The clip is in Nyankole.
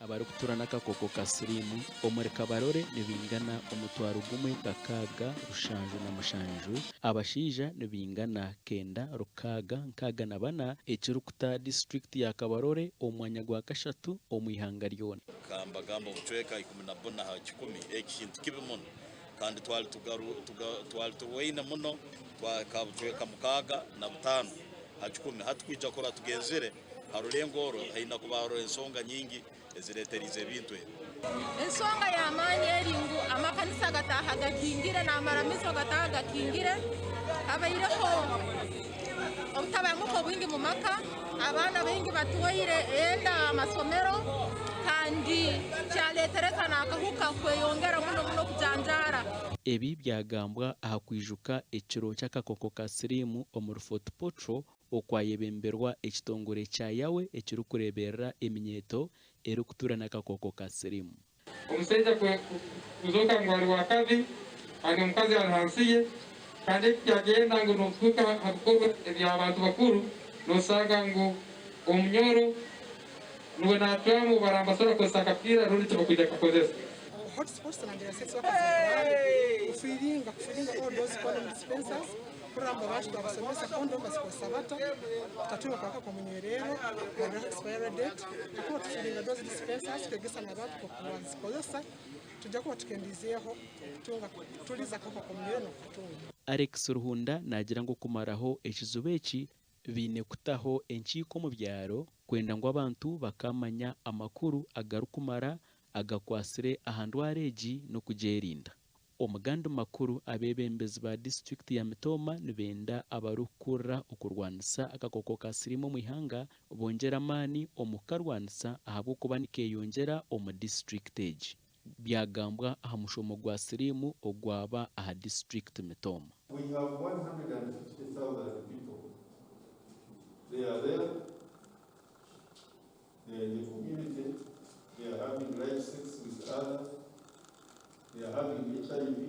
Abarikutura n'akakooko ka siriimu omuri Kabarole nibaingana 1677, abashaija nibaingana 9664 ekirikuta disiturikiti ya Kabarole omu mwanya gwa kashatu omu ihanga ryona. Kambagamba obucweka 14 aha kikumi, eki kintu kibi muno kandi twali twali turwaine muno twahika bucweka 65 ha kikumi. Hati kwija kurora tugenzire ha rulengo oru haine kuba haroho ensonga nyingi ezireeteriize ebintu ebi. Ensonga y'amaani eri ngu amakanisa gataaha gakingire n'amaramizo gataaha gakingire. Habaireho obutabanguko bwingi mu maka, abaana baingi batwaire enda aha masomero kandi kyaleetereza n'akahuka kweyongera muno muno kujanjaara. Ebi byagambwa aha kwijuka ekiro ky'akakooko ka siriimu omuri Fort Portal okwayebemberwa ekitongore kya Yawe ekirikureeberera eminyeeto erikutuura n'akakooko ka siriimu. Omusaija kuzooka ngu ari wakabi kandi omukazi ari hansi ye, kandi eki kyagenda ngu nokuhika aha bikorwa eby'abantu bakuru nosanga ngu omunyoro nuwe nacwamu barambasobora kukozesa akapiira rundi tibakwija kukakozesa. Hotspots na sex workers barware kufiringa kufiringa all those condom dispensers kurora ngu abantu twabasomesa condom bazikozesa bata kutatunga akahooka k'omunywererro barore expiry date kakuba tufiringa those dispensers twegesa n'abantu nk'oku bazikozesa tujja kuba tukendiizeeho kutunga kutuliza akahuka k'omunywererro n'okukatunga. Alex Ruhunda naagira ngu okumaraho ekizibu eki, baine kutaho enkiiko omu byaro kwenda ngu abantu bakaamanya amakuru agarikumara agakwatsire aha ndwara egi n'okugyerinda. Omu gandi makuru, abeebembezi ba disiturikiti ya Mitooma nibenda abarikukurira okurwanisa akakooko ka siriimu omu ihanga bongyere amaani omu kukarwanisa ahabw'okuba nikeyongyera omu disiturikiti egi. Byagambwa aha mushomo gwa siriimu ogwaba aha disiturikiti Mitooma. We have 150,000 people. They are there, they are in the community, they are having live sex with others, they are having HIV.